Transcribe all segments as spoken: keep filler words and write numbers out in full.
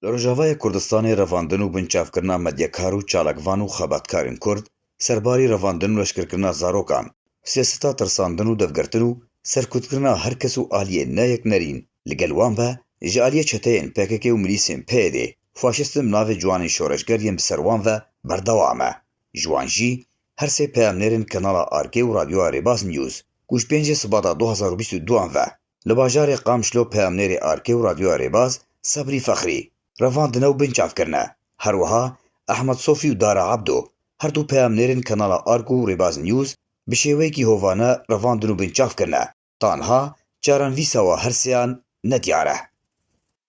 Li Rojavayê Kurdistanê revandin û binçavkirina medyakar û çalakvan û xebatkarên Kurd, serbarî revandin û leşkerkirina zarokan, siyaseta tirsandin û devgirtin û serkutkirina her kes û aliyên ne yek nerîn li gel wan ve, ji aliyê çeteyên P K K û milîsên P Y D'ê, faşistin bi navê ciwanên şoreşger yên bi ser wan ve berdewam e. Ji wan jî her sê peyamnêrên kanala Arkê û Radyoya Rêbaz News, ku ji pêncê Sibata du hazar û bîst û duan ve li bajarê Qamişlo peyamnêrê Arkê û Radyoya Rêbaz Sebrî Fexrî revandine û binçav kirine. Her wiha Ehmed Sofî û Dara Ebdo, her du peyamnêrên kanala Ark û Rêbaz News, bi şêweyekî hovane revandin û binçav kirine. Tanha çarenvîsa wa her sêyan nediyar e.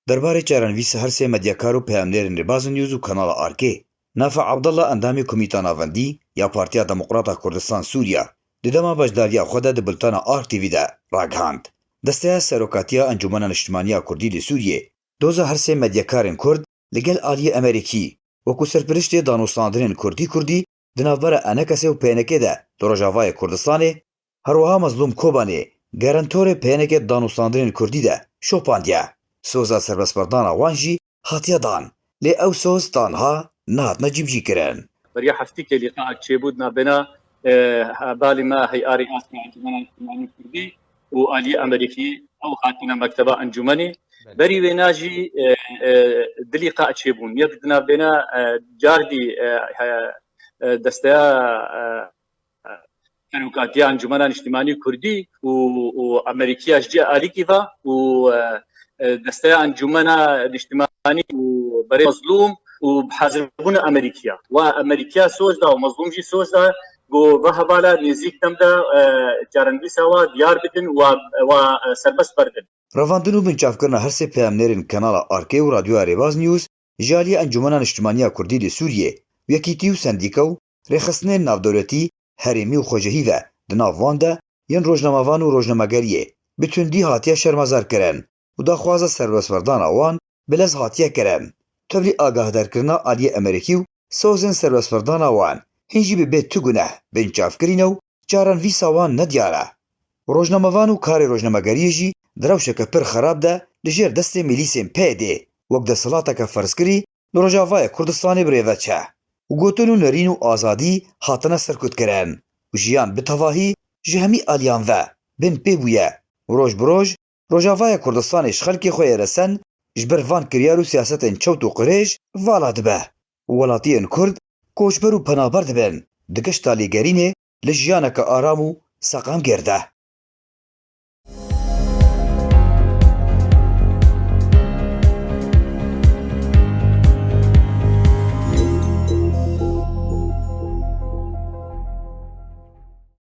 Derbarê çarenvîsa her sê medyakar û peyamnêrên Rêbaz News û kanala Arkê, Nafe Abdullah, endamê Komîta Navendî ya Partiya Demokrata Kurdistan Sûriya, di dema beşdariya xwe de di bultena Ark T V de ragihand, Desteya Serokatiya Encûmena Niştimanî ya Kurdî li Sûriyê doza her sê medyakarên Kurd li gel aliyê Amerîkî, wekû serpiriştê danûstandinên Kurdî Kurdî di navbera E N K S û P N K de li Rojavayê Kurdistanê, her wiha Mezlûm Kobanê, gerentorê P N K di danûstandinên Kurdî de şopandiye. Soza serbestberdana wan jî hatiye dan, lê ew soz tanha nehatine cîbicîkirin. Beriya heftîkê lîqaek çêbû di navbêna, e, hevalê me heyarê Aska Encûmena Niştimanî Kurdî û aliyê Amerîkî, ew hatine mekteba encûmenê. Belê. Berî wêna jî, e, e, di lîqa çêbûn. Yek di navbêna, e, cardî, e, e, e, desteya, e, e, serokatiya Encûmena Niştimanî Kurdî û, û Amerîkiya ji cihê alîkî ve û, e, e, desteya Encûmena Niştimanî û berê Mezlûm û bi hazirbûna Amerîkiya. Wa Amerîkiya soz da û Mezlûm jî soz da ku va hevala nêzîk dem de, e, çarenvîsa wa diyar bidin, wa, wa, e, serbest berdin. Revandin û binçavkirina her sê peyamnêrên kanala Arkê û Radyoya Rêbaz News ji aliyê Encûmena Niştimanî ya Kurdî li Sûriyê, yekîtî û sendîka û rêxistinên navdewletî, herêmî û xwecihî ve di nav wan de yên rojnamevan û rojnamegeriyê bi tundî hatiye şermezarkirin û daxwaza serbestberdana wan bi lez hatiye kirin. Tevlî agahdarkirina aliyê Amerîkî û sozên serbestberdana wan hîn jî bi bê tu guneh binçavkirî ne û çarenvîsa wan nediyar e. Rojnamevan û karê rojnamegeriyê jî di rewşeke pir xerab de li jêr destê milîsên P Y D'ê wek desthilateke ferzkirî li Rojavayê Kurdistanê bi rê ve diçe û gotin û nerîn û azadî hatine serkutkirin û jiyan bi tevahî ji hemî aliyan ve bin pê bûye û roj bi roj Rojavayê Kurdistanê ji xelkê xwe yê resen ji ber van kiryar û siyasetên çewt û qirêj vala dibe û welatiyên Kurd koçber û penaber dibin, di gişta lêgerînê li jiyaneke aram û seqamgêr de.